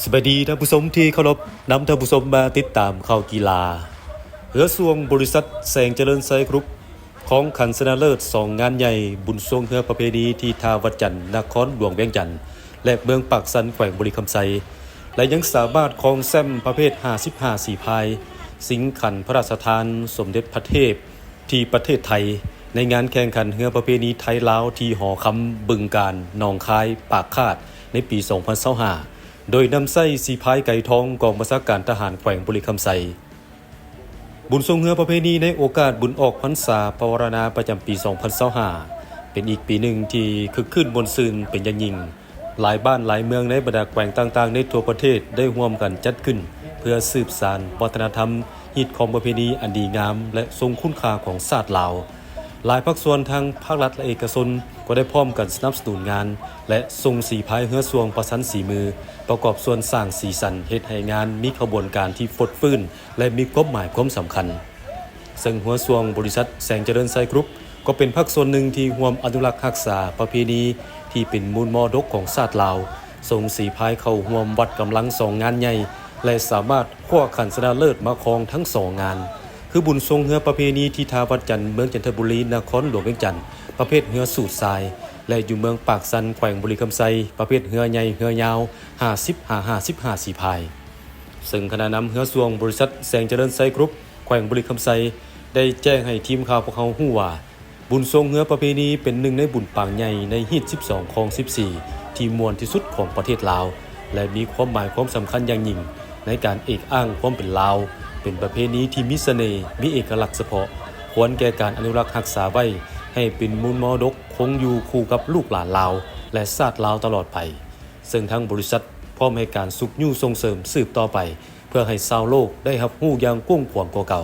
ສະບາຍດີທ່ານຜູ້ຊົມທີ່ເຄົາລົບ, ນຳທ່ານຜູ້ຊົມມາຕິດຕາມຂ່າວກິລາ. ເຮືອຊ່ວງບໍລິສັດແສງຈະເລີນໄຊກຣຸບ ຄອງຂັນຊະນະເລີດສອງງານໃຫຍ່ ບຸນຊ່ວງເຮືອປະເພນີທີ່ທ່າວັດຈັນ ນະຄອນຫຼວງວຽງຈັນ ແລະ ເມືອງປາກຊັນ ແຂວງບໍລິຄຳໄຊ ແລະ ຍັງສາມາດຄອງແຊ້ມປະເພດຫ້າສິບຫ້າສີພາຍ ຊິງຂັນພະລາຊະທານສົມເດັດພະເທບ ທີ່ປະເທດໄທ ໃນງານແຂ່ງຂັນເຮືອປະເພນີໄທ-ລາວທີ່ຫໍຄຳ ບຶງການ, ໜອງຄາຍ, ປາກຄາດ ໃນປີສອງພັນຊາວຫ້າ ໂດຍນຳໃຊ້ສີພາຍໄກທອງ ກອງບັນຊາການທະຫານແຂວງບໍລິຄຳໄຊ. ບຸນຊ່ວງເຮືອປະເພນີໃນໂອກາດບຸນອອກພັນສາປະວາລະນາປະຈຳປີສອງພັນຊາວຫ້າ ເປັນອີກປີໜຶ່ງທີ່ຄຶກຄື້ນມ່ວນຊື່ນເປັນຢ່າງຍິ່ງ. ຫຼາຍບ້ານຫຼາຍເມືອງໃນບັນດາແຂວງຕ່າງໆໃນທົ່ວປະເທດໄດ້ຮ່ວມກັນຈັດຂຶ້ນ ເພື່ອສືບສານວັດທະນະທຳ, ຮີດຄອງປະເພນີອັນດີງາມ ແລະ ຊົງຄຸນຄ່າຂອງຊາດລາວ. ຫຼາຍພາກສ່ວນທາງພາກລັດ ແລະ ເອກະຊົນກໍໄດ້ພ້ອມກັນສະໜັບສະໜູນງານ ແລະ ສົ່ງສີພາຍເຮືອຊ່ວງປະຊັນສີມື ປະກອບສ່ວນສ້າງສີສັນ ເຮັດໃຫ້ງານມີຂະບວນການທີ່ຟົດຟື້ນ ແລະ ມີຄວາມໝາຍຄວາມສຳຄັນ. ເຊິ່ງເຮືອຊ່ວງບໍລິສັດແສງຈະເລີນໄຊກຣຸບ ກໍເປັນພາກສ່ວນໜຶ່ງທີ່ຮ່ວມອະນຸລັກຮັກສາປະເພນີທີ່ເປັນມູນມໍລະດົກຂອງຊາດລາວ, ສົ່ງສີພາຍເຂົ້າຮ່ວມວັດກຳລັງສອງງານໃຫຍ່ ແລະ ສາມາດຄວ້າຂັນຊະນະເລີດມາຄອງທັງສອງງານ ຄືບຸນຊ່ວງເຮືອປະເພນີທີ່ທ່າວັດຈັນ ເມືອງຈັນທະບູລີ ນະຄອນຫຼວງວຽງຈັນ ປະເພດເຮືອສູດຊາຍ ແລະ ຢູ່ເມືອງປາກຊັນ ແຂວງບໍລິຄຳໄຊ ປະເພດເຮືອໃຫຍ່ເຮືອຍາວ ຫ້າສິບ ຫາ ຫ້າສິບຫ້າສີພາຍ. ເຊິ່ງຄະນະນຳເຮືອຊ່ວງບໍລິສັດແສງຈະເລີນໄຊກຣຸບ ແຂວງບໍລິຄຳໄຊ ໄດ້ແຈ້ງໃຫ້ທີມຂ່າວພວກເຮົາຮູ້ວ່າ ບຸນຊ່ວງເຮືອປະເພນີເປັນໜຶ່ງໃນບຸນປາງໃຫຍ່ໃນຮີດສິບສອງຄອງສິບສີ່ ທີ່ມ່ວນທີ່ສຸດຂອງປະເທດລາວ ແລະ ມີຄວາມໝາຍຄວາມສຳຄັນຢ່າງຍິ່ງໃນການເອກອ້າງຄວາມເປັນລາວ, ເປັນປະເພນີທີ່ມີສະເໜ່, ມີເອກະລັກສະເພາະ, ຄວນແກ່ການອະນຸລັກຮັກສາໄວ້ໃຫ້ເປັນມູນມໍລະດົກຄົງຢູ່ຄູ່ກັບລູກຫຼານລາວ ແລະ ຊາດລາວຕະຫຼອດໄປ. ເຊິ່ງທາງບໍລິສັດພ້ອມໃຫ້ການຊຸກຍູ້ສົ່ງເສີມສືບຕໍ່ໄປ ເພື່ອໃຫ້ຊາວໂລກໄດ້ຮັບຮູ້ຢ່າງກວ້າງຂວາງກວ່າເກົ່າ.